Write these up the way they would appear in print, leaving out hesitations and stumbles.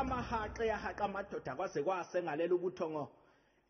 Amahaqe yahaqa amadoda kwaze kwase ngalela ubuthongo.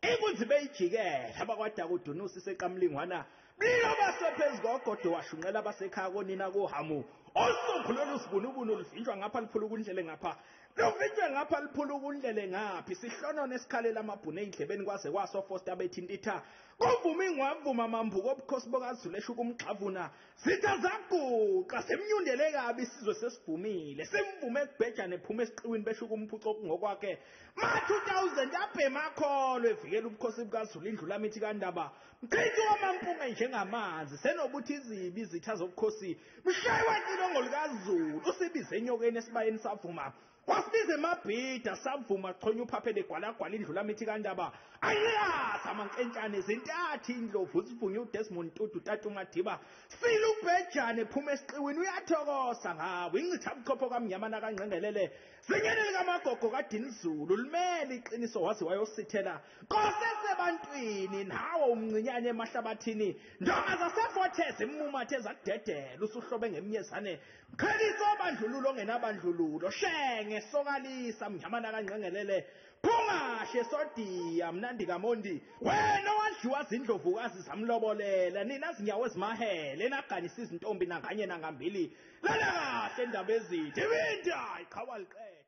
Inkunzi beyijikela abakwaDakudunusi seqamlingwana mlilo basephezu kogodo washunqela abasekhaya konina kohamu. Usukhu lolu sibunubunu luvinjwa ngapha liphula ukundlele ngapha, luvinjwe ngapha liphula ukundlele ngaphi. Sihlonone esikhalela amabhunu ey'ndlebeni kwaze kwaso Foster bethintitha. Kuvuma ingwavuma mambuko obukhosi bokaZulu eshuka umgxavuna. Zitha zaguqa semnyundele kabi isizwe sesivumile. Simvume kubhejane ephuma esiqiwini beshuka umphuco ngokwakhe. Ma 2000 abhema akholwe evikela ubukhosi bukaZulu indlula mithi kaNdaba. Mchithi wamampunge njengamanzi senobuthi izibi izitha zobukhosi. Mshayi wacilongo likaZulu usibize enyokeni esibayeni savuma. Wasibiza emabhida savuma chonya uphaphele gwalagwala indlula mithi kaNdaba. Angiyazi amankentshane zintathu indlovu zivunywe uDesmond Tutu Tatu Madiba. Silubhejane phuma esiqiwini uyathokoza ngawe incitha buchopho kamnyama nakangqengelele. Zinyane likamagogo kaDinizulu limele iqiniso waze wayosithela. Kosesebantwini nawe umncinyane emahlabathini. Ndonga zaseFortes imumathe zakudedela usuhlobe ngemnyezane. Mqheliso obandlululo ongenabandlululo shenge sokalisa mnyama nakangqengelele. Phungashe sodiya mnandi kaMondi wena wadliwa zindlovukazi zamlobolela nina zinyawo ezimahele naganisa izintombi nanganye nangambili. Lala kahle indaba ezithi ibinda iqhawa liqele.